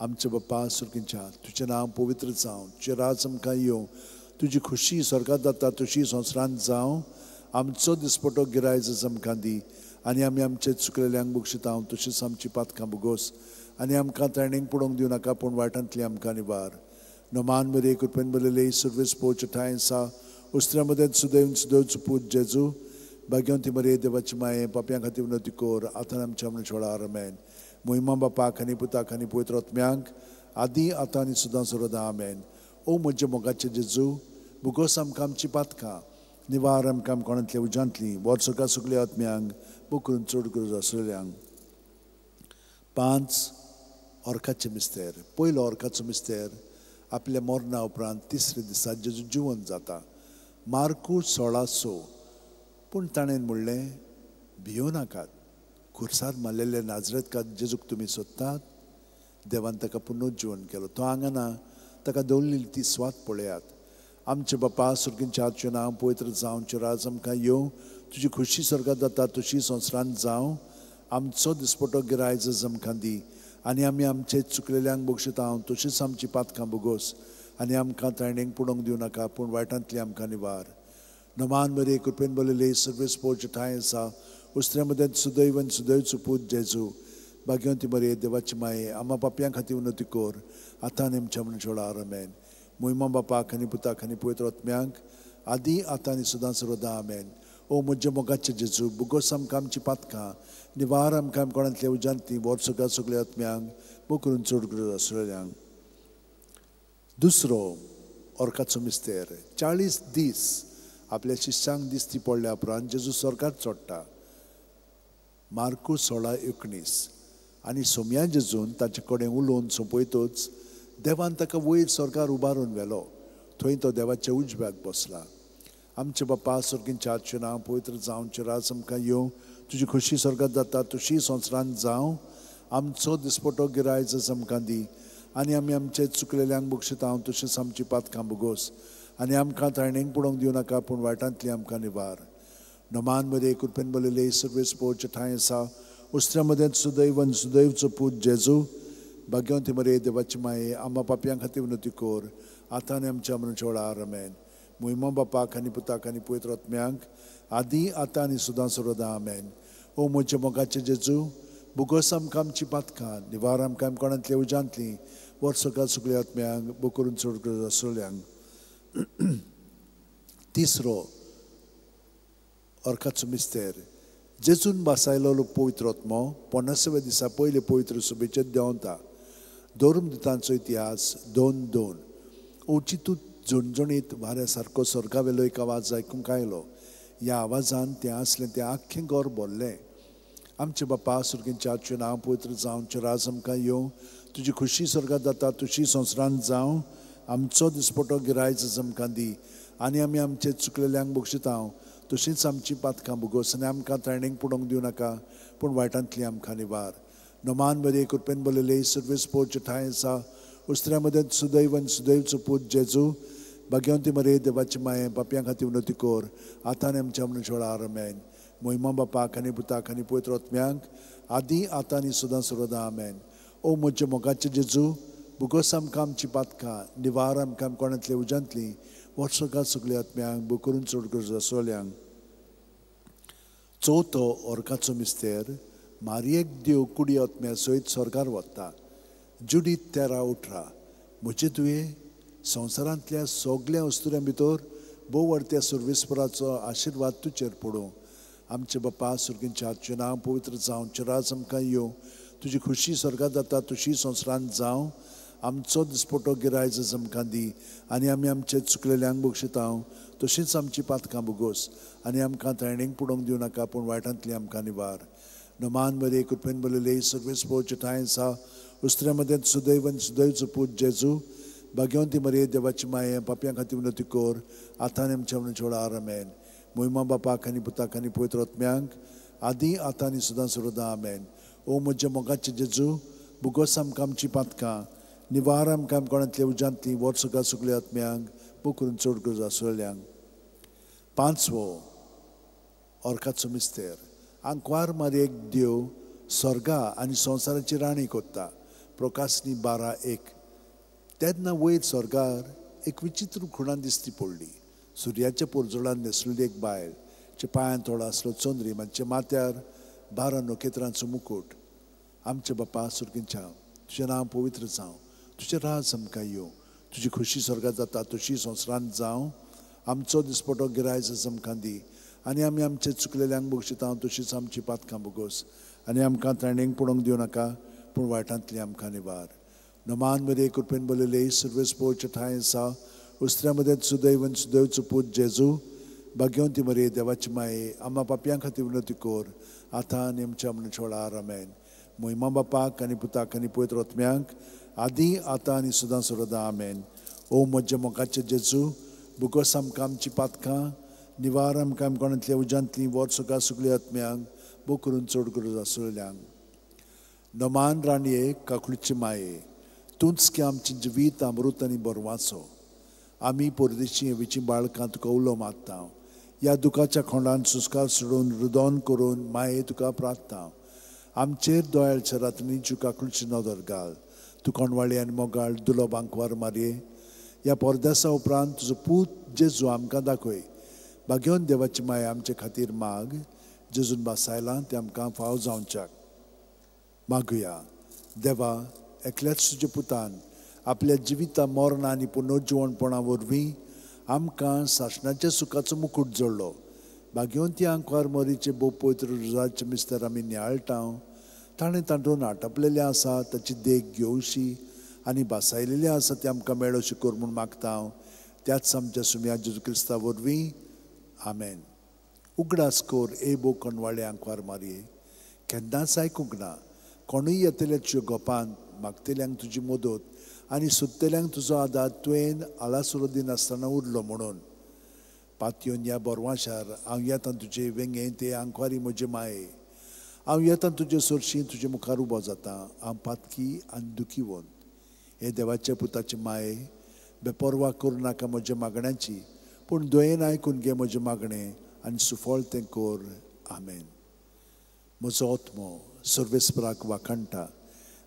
आमचे बापा सुरकींच्या तुजें नांव पवित्र जावं, तुजें राज आमकां येवं, तुजी खुशी स्वर्गात जाता तशी संवसारांत जावं. आमचो दिसपटो गिरायज आमकां दी आनी आमी आमचे चुकलेल्यांक बक्षितांव तशीच आमची पातकां भोगोस आनी आमकां ताणेंक पडोवंक दिवं नाका, पूण वायटांतली आमकां निवार. नमान मरे कृपेन बरयले सुरवेस पोवचे ठांय आसा उस्त्र्या मदें सुदैव सुदैवचो पूत जेजू. भाग्यवंती मरे देवाची माये पापयां खातीर विनवती कर आतां आमच्या मरणाच्या वेळार. आमेन. मोहिमा बापाक आनी पुताक आनी पवित्र आत्म्याक आदी आतां आनी सदां सर्वदा. आमेन. ओ म्हज्या मोगाचे जेजू, भोगोस आमकां आमची पातकां, निवार आमकां कोणांतल्या उज्यांतली, वर सगळ्या सगळ्या आत्म्यांक भो करून चड गरज आसलेल्यांक. पांच ऑर्काचे मिस्तेर. पयलो ऑर्काचो मिस्तेर, आपल्या मरणा उपरांत तिसरे दिसा जेजू जिवन जाता. मार्कू 16:6. पूण ताणें म्हणलें, भियों नाकात, खुर्सार मारलेले नाजरेतकार जेजूक तुमी सोदतात. देवान ताका पुनर्जिवन केलो, तो हांगा ना, ताका दवरलेली ती स्वात पळयात. आमचे बापा सुरकींच्या तुजें नांव पवित्र जावं, तुजें राज आमकां येवं, तुजी खुशी स्वर्गात जाता तशी संवसारांत जावं. आमचो दिसपटो गिरायज आमकां दी आनी आमी आमचे चुकलेल्यांक बक्षितांव तशीच आमची पातकां भोगोस आनी आमकां ताणेंक पडोवंक दिवं नाका, पूण वायटांतली आमकां निवार. नमान मरे कृपेन बरयले सर्वेस पोवचे ठांय आसा उस्त्र्या मदें सुदैव सुदैवचो पूत जेजू. भाग्यवंती मरे देवाची माये आमा पापयां खातीर विनवती कर आतां आनी आमच्या मरणाच्या वेळार. आमेन. मोहिमा बापाक आनी पुताक आनी पवित्र आत्म्याक आदी आतां आनी सदां सर्वदा. आमेन. ओ म्हज्या मोगाचे जेजू, भोगोस आमकां आमची पातकां, निवार आमकां कोणांतल्या उज्यांतली, वर सगळ्या सगळ्या आत्म्यांक भो करून चड गरज आसलेल्यांक. दुसरो ऑर्काचो मिस्तेर, 40 दीस आपल्या शिष्यांक दिसती पडल्या उपरांत जेजू स्वर्गार चडटा. मार्कू 16:19. आनी सोम्या जेजून ताचे कडेन उलोवन सोंपयतच देवान ताका वयर स्वर्गार उबारून व्हेलो, थंय तो देवाच्या उजव्याक बसला. आमचे बापा सुरकींच्या तुजें नांव पवित्र जावं, तुजें राज आमकां येवं, तुजी खुशी स्वर्गात जाता तशी संवसारांत जावं. आमचो दिसपटो गिरायज आमकां दी आनी आमी आमचे चुकलेल्यांक बक्षितांव तशीच आमची पातकां भोगोस आनी आमकां ताणेंक पडोवंक दिवं नाका, पूण वायटांतली आमकां निवार. नमान मरे कृपेन बरयले सर्वेस पोवचे ठांय आसा उस्त्र्या मदें सुदैव सुदैवचो पूत जेजू. भाग्यवंती मरे देवाची माये आमा पापयां खातीर विनवती कर आतां आनी आमच्या मरणाच्या वेळार. आमेन. मोहिमा बापाक आनी पुताक आनी पवित्र आत्म्याक आदी आतां आनी सदां सर्वदा. आमेन. ओ म्हज्या मोगाचे जेजू, भोगोस आमकां आमची पातकां, निवार आमकां कोणांतल्या उज्यांतली, वर सगळ्या सगळ्या आत्म्यांक भो करून चड गरज आसलेल्यांक. तिसरो ऑर्काचो मिस्तेर, जेजून बासायलो पवित्र आत्मो 50व्या दिसा पयले पवित्र सभेचेर देंवता. धर्मदुतांचो इतिहास 2:2. अवचितूच झणझणीत वाऱ्या सारको स्वर्गावेलो एक आवाज आयकूंक आयलो. ह्या आवाजान तें आसलें तें आख्खें घर भरलें. आमचे बापा सुरकींच्या तुजें नांव पवित्र जावं, तुजें राज आमकां येवं, तुजी खुशी स्वर्गात जाता तशी संवसारांत जावं. आमचो दिसपटो गिरायज आमकां दी आनी आमी आमचे चुकलेल्यांक बक्षितांव तशीच आमची पातकां भोगोस आनी आमकां ताणेंक पडोवंक दिवं नाका, पूण वायटांतली आमकां निवार. नमान मरे कृपेन बरयले सर्वेस पोवचे ठांय आसा उस्त्र्या मदें सुदैव सुदैवचो पूत जेजू. भाग्यवंती मरे देवाची माये पापयां खातीर विनवती कर आतां आनी आमच्या मरणाच्या वेळार. आमेन. मोहिमा बापाक आनी पुताक आनी पवित्र आत्म्याक आदी आतां आनी सदां सर्वदा. आमेन. ओ म्हज्या मोगाचे जेजू, भोगोस आमकां आमची पातकां, निवार आमकां कोणांतल्या उज्यांतली, वर्सगात सगल्या आत्म्यांक बोकरून चड गरज आसल्यांक. चवथो ओरकाचो मिस्तेर मारयेक देव कुडी आत्म्या सयत स्वर्गार वता. जुडीत 13:18. म्हजे तुवें संवसारांतल्या सगल्या अस्तुऱ्यां भितर भोव व्हडत्या सर्वेस्पराचो आशिर्वाद तुजेर पडूं. आमचे बापा सुर्गींच्या तुजें नांव पवित्र जावं, तुजें राज आमकां येवं, तुजी खुशी स्वर्गांत जाता तशी संवसारांत जावं. आमचो दिसपटो गिरायज आमकां दी आनी आमी आमचे चुकलेल्यांक बक्षिता तशींच आमची पातकां भोगोस आनी आमकां ताणेंक पुडोवंक दिवं नाका पूण वायटांतली आमकां निवार. नमान मरे कृपेन बरयले सर्वेस्पोचे ठांय आसा उस्त्र्या मदें सुदैव आनी सुदैवचो पूत जेजू भाग्यवंती मरे देवाची माये पापयां खातीर विनवती कर आतां आनी आमच्या मरणाच्या वेळार. आमेन. मोहिमा बापाक आनी पुताक आनी पवित्र आत्म्यांक आदी आतां आनी सदां सर्वदा. आमेन. ओ म्हज्या मोगाचे जेजू भुगोस आमकां आमची पातकां निवार आमकां कोणांतल्या उज्यांतली वर्सगां सगल्या आत्म्यांक बोकरून चड गरज आसलेल्यांक. पांचवो ओरकाचो मिस्तेर आंकवार मारयेक देव स्वर्गा आनी संवसाराची राणी कोत्ता. प्रकाशनी 12:1. तेन्ना वयर स्वर्गार एक विचित्र खुणा दिसती पडली. सुर्याच्या पोरजोळान न्हेसलेली एक बायल चे पांयान थोडो आसलो चंद्री मातशे माथ्यार 12 नखेत्रांचो मुकूट. आमचे बापा सुर्गींच्या तुजें नांव पवित्र जावं, तुजें राज आमकां येवं, तुजी खुशी स्वर्गांत जाता तशी संवसारांत जावं. आमचो दिसपटो गिरायज आमकां दी आनी आमी आमचे चुकलेल्यांक बक्षिता तशीच आमची पातकां भोगोस आनी आमकां ताणेंक पडोवंक दिवं नाका पूण वायटांतली आमकां निवार. नमान मरे कृपेन बरयले सर्वेस्पोचे ठांय आसा उस्त्र्या मदें सुदैव आनी सुदैवचो पूत जेजू भाग्यवंती मरे देवाची माये आमा पापयां खातीर विनवती कर आतां आनी आमच्या मरणाच्या वेळार. आमेन. मोहिमा बापाक आनी पुताक आनी पवित्र आत्म्यांक आदी आतां आनी सदां सर्वदा. आमेन. ओ म्हज्या मोगाचे जेजू भुगोस आमकां आमची पातकां निवार आमकां कोणांतल्या उज्यांतली वर्सगां सगल्या आत्म्यांक बोकरून चड गरज आसलेल्यांक. नमान राणये काकुळचे माये तूंच की आमची जिवीत अमृत आनी बरवाचो. आमी परदेशी हेवीची बाळकां तुका उलो मारता ह्या दुखाच्या खोंडान संस्कार सोडून रुदोन करून माये तुका प्रार्थना. आमचेर दोयाळच्या रात्रीची काकुळची नदर घाल. तूं कोणवाळी आनी मोगाळ दुलोब आंकवार मारये ह्या परदेसा उपरांत तुजो पूत जेजू आमकां दाखय. भाग्यवन देवाची माया आमचे खातीर माग जेजून भासायलां तें आमकां फाव जावच्याक. मागुया. देवा एकल्याच तुज्या पुतान आपल्या जिविता मरणा आनी पुनर्जिवणपणा वरवीं आमकां सासणाच्या सुखाचो मुकूट जोडलो. भाग्यवंती आंकवार मोरीचे भोव पवित्र रुजाचे मिस्तर आमी नियाळटा. ताणें तांडून आटपलेलें आसा ताची देख घेवशी आनी भासायलेलें आसा तें आमकां मेळोशी कर म्हूण मागता हांव त्याच आमच्या सुम्या जेजू क्रिस्ता वरवीं. आमेन. उगडास कर ए भोव कोणवाळे आंकवार मारये केन्नाच आयकूंक ना कोणूय येतले तुज्या गोपान मागतल्यांक तुजी मदत आनी सोदतल्यांक तुजो आदार तुवें आलासुरो दिनासतना उरलो म्हणून. पातयोन ह्या बोरवाशार हांव येता तुजे वेंगे ते आंकवारी म्हजे माये हांव येता तुजे सरशी तुजे मुखार उबो जाता हांव पातकी आनी दुखीवन. हे देवाच्या पुताचे माये बेपर्वा करूं नाका म्हज्या मागण्याची पूण दयेन आयकून घे म्हजें मागणें आनी सुफळ तें कर. आमेन. म्हजो आत्मो सर्वेस्पराक वाखाणटा.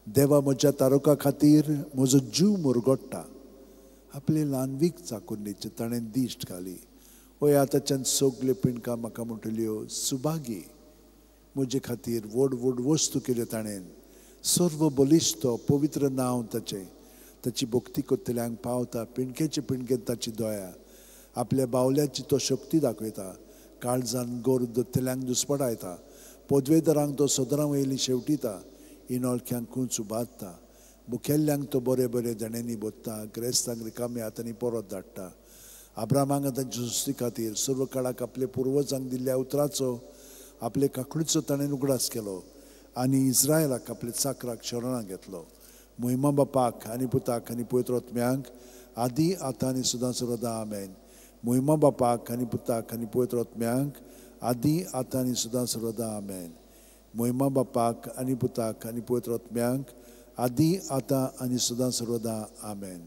देवा म्हज्या तारुका खातीर म्हजो जीव मुरगोडटा. आपले ल्हानवीक चाकुरनेचेर ताणें दिश्ट घाली. हय आतांच्यान सगल्यो पिंडकां म्हाका म्हणटल्यो सुभागी. म्हजे खातीर व्हड व्हड वस्तू केल्यो ताणें. सर्व बलिश्ट पवित्र नांव ताचें. ताची भक्ती करतल्यांक पावता पिंडकेचे पिंडकेन ताची दया. आपल्या बावल्याची तो शक्ती दाखयता. काळजान गोर दत्तल्यांक दुस्पटायता. पदवेदारांक तो सदरां वयली शेवटिता. इनोळख्यांक खूंच उबारता. मुखेल्ल्यांक तो बरे बरे देण्यांनी बोत्ता. ग्रेस्तांक रिकाम्या हातांनी परत धाडटा. आब्रामांक तांच्या सुस्ती खातीर सर्व काळाक आपले पुर्वजांक दिल्ल्या उतराचो आपले काकडीचो ताणें उगडास केलो आनी इस्रायलाक आपले चाकराक शरणां घेतलो. मोहिमा बापाक आनी पुताक आनी पवित्र आत्म्यांक आदी आतां आनी सदां सर्वदा. आमेन. मोहिमा बापाक आनी पुताक आनी पवित्र आत्म्यांक आदी आतां आनी सदां सर्वदा. आमेन. मोहिमा बापाक आनी पुताक आनी पवित्र आत्म्यांक आदी आतां आनी सदां सर्वदा. आमेन.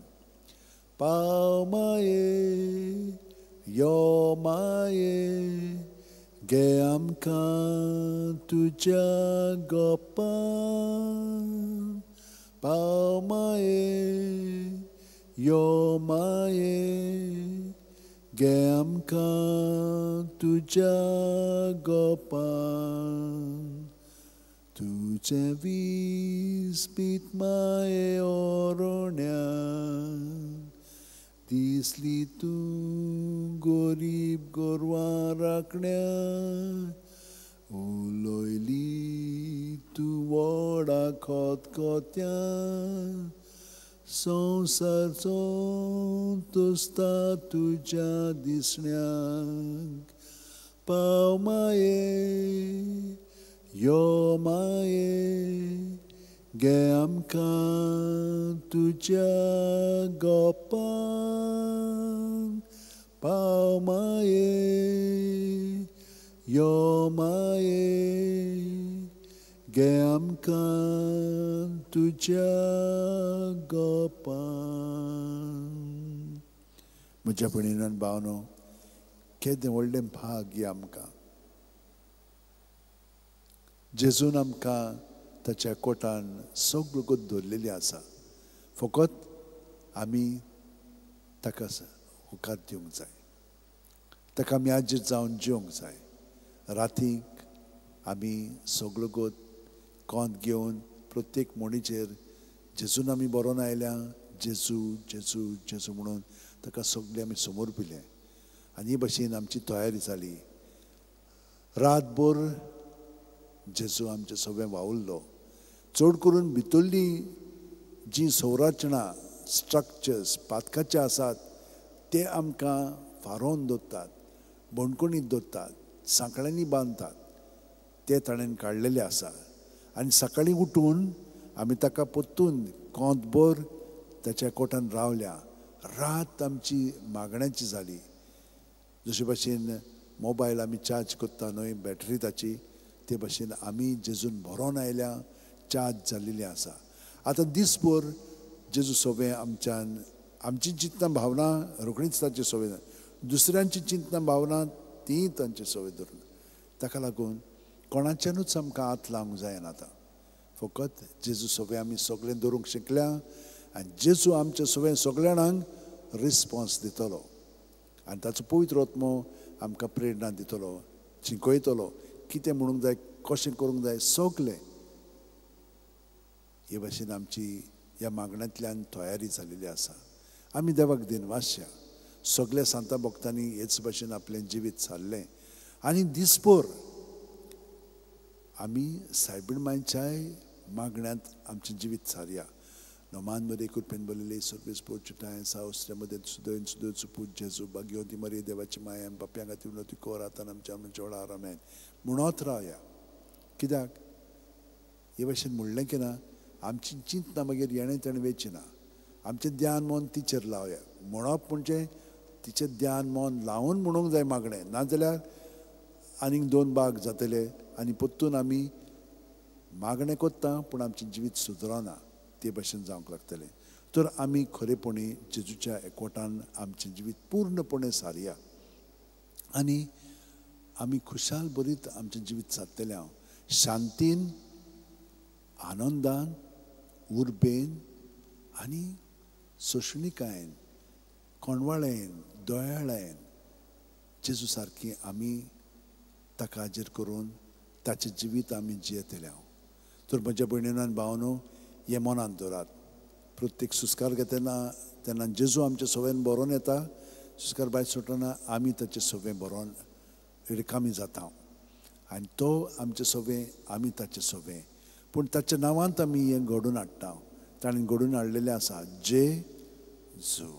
पाव माये यो माये गे आमकां तुज्या गोपान. पाव माये यो माये घे आमकां तुज्या गोपान, तुजें विस्पीत माये ओरोण्यान दिसली तूं गोरीब गोरवां राखण्या, उलयली तूं व्हडा खतखत्यान, संवसारचो तुस्ता तुज्या दिसण्याक. पाव माये यो माये, घे आमकां तुज्या गोपान. पाव माये यो माये, घे आमकां तुज्या गोपान. म्हज्या भयणीन भावनो, केदें व्हडलें भाग्य आमकां जेजून आमकां ताच्या कोटान सगळ्यो गत दवरलेली आसा. फकत आमी ताका होकार दिवंक जाय, ताका आमी आजीर जावन जिवंक जाय. रातीक आमी सगळ्यो गत कोंत घेवन प्रत्येक म्हणीचेर जेजून आमी बरोवन आयल्या, जेजू जेजू जेजू म्हणून ताका सगळें आमी समर्पिलें आनी हे भशेन आमची तयारी जाली. रातभर जेजू आमचे सगळें वावुरलो. चड करून भितरली जी संरचना स्ट्रक्चर्स पातकाचे आसात ते आमकां फारोवन दवरतात, बणकणीत दवरतात, सांकळ्यांनी बांदतात, ते ताणें काडलेले आसा. आनी सकाळीं उठून आमी ताका परतून कोंतभर ताच्या कोटान रावल्या. रात आमची मागण्याची जाली. जशे भशेन मोबायल आमी चार्ज करता न्हय बॅटरी ताची, ते भशेन आमी जेजून भरोन आयल्या, चार्ज जाल्लेली आसा. आतां दीसभर जेजू सोबें आमच्यान आमची चिंतना भावना रोखडीच ताचे सोबें, दुसऱ्यांची चिंतना भावना तीय तांचे सोबें धरून, ताका लागून कोणाच्यानूच आमकां हात लावंक जायना. आतां फकत जेजू सोबें आमी सगळें दवरूंक शिकल्या आनी जेजू आमच्या सोबें सगळ्या जाणांक रिस्पोन्स दितलो आनी ताचो पवित्र आत्मो आमकां प्रेरणा दितलो, शिकयतलो कितें म्हणूंक जाय, कशें करूंक जाय सगळें. हे भाशेन आमची ह्या मागण्यांतल्यान तयारी जाल्लेली आसा. आमी देवाक दिनवासया. सगल्या सांता भक्तांनी हेच भाशेन आपलें जिवीत सारलें आनी दीसभर आमी सायबीण मांयच्याय मागण्यांत आमचें जिवीत सारया. नोमान मरे कृपेन बरलेले सर्वेस पोर्चुटाय सावस्त्र्यामध्ये सुदयन सुदय सुपूत जेजू भाग्यवती मरे देवाची माया पापयां खातीर विनवती कर आतां आमच्या वेळार आमेन म्हणत रावया. कित्याक हे भाशेन म्हणलें की ना आमची चिंतना मागीर येणें तेणें वेची ना. आमचें ध्यान मन तिचेर लावया. म्हणप म्हणजे तिचें ध्यान मन लावन म्हणूंक जाय मागणें, नाजाल्यार आनीक दोन भाग जातले आनी परतून आमी मागणें करता पूण आमचें जिवीत सुदरना, ते भशेन जावंक लागतलें. तर आमी खरेपणी जेजूच्या एकवटान आमचें जिवीत पूर्णपणे सारया आनी आमी खुशाल बरीत आमचें जिवीत सारतलें. हांव शांतीन, आनंदान, उर्बेन आनी सोंसणीकायेन, कोणवाळेन, दयाळायेन जेजू सारकी आमी ताका हाजीर करून ताचें जिवीत आमी जियेतले. हांव तर म्हज्या भयणीनो आनी भावांनो, हें मनांत दवरात. प्रत्येक सुस्कार घेतना तेन्ना जेजू आमच्या सवेन बरोवन येता, सुस्कार भायर सोडटना आमी ताचे सवें बरोवन रिकामी जाता आनी तो आमचे सवें, आमी ताचे सवें, पूण ताच्या नांवांत आमी हें घडोवन हाडटा. ताणें घडोवन हाडलेलें आसा जे जू.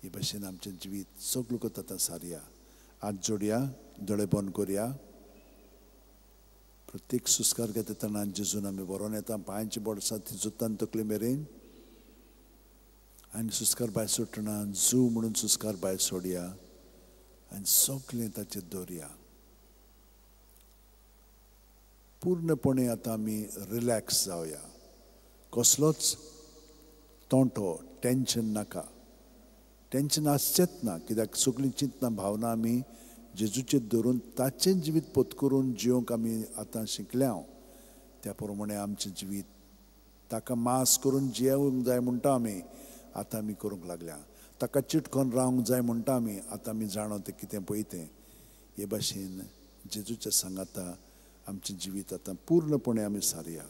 हे भाशेन आमचें जिवीत सगळो करता सारया. हात जोडया, दोळे बंद करया. प्रत्येक सुस्कार घेता तेन्ना जेजून आमी बरोवन येता, पांयांची बोडसां ती जुत्तान तकले मेरेन, आनी सुस्कार भायर सोडटना जू म्हणून सुस्कार भायर सोडया आनी सगळें ताचेर दवरया. पूर्णपणे आतां आमी रिलॅक्स जावया. कसलोच तोंटो, टेंशन नाका. टेंशन आसचेंच ना, कित्याक सगळीं चिंतना भावना आमी जेजूचेर धरून ताचें जिवीत पोत करून जिवंक आमी आतां शिकल्या. त्या प्रमाणे आमचें जिवीत ताका मास करून जियेवंक जाय म्हणटा आमी आतां आमी करूंक लागल्या. ताका चिटकोन रावंक जाय म्हणटा आमी. आतां आमी जाणो तें कितें पळय तें. हे भाशेन जेजूच्या सांगाता आमचें जिवीत आतां पूर्णपणे आमी सारया.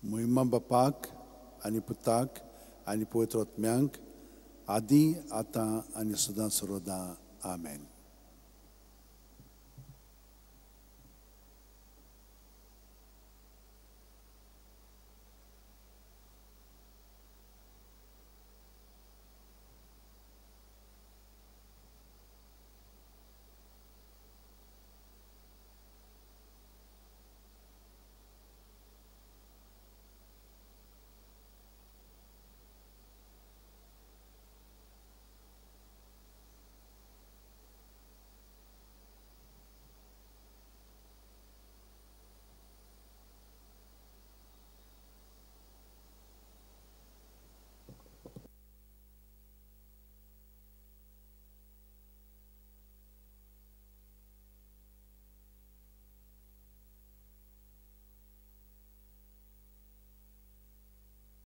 महिमा बापाक आनी पुताक आनी पवित्र आत्म्यांक, आदी, आतां आनी सदां सर्वदां. आमेन.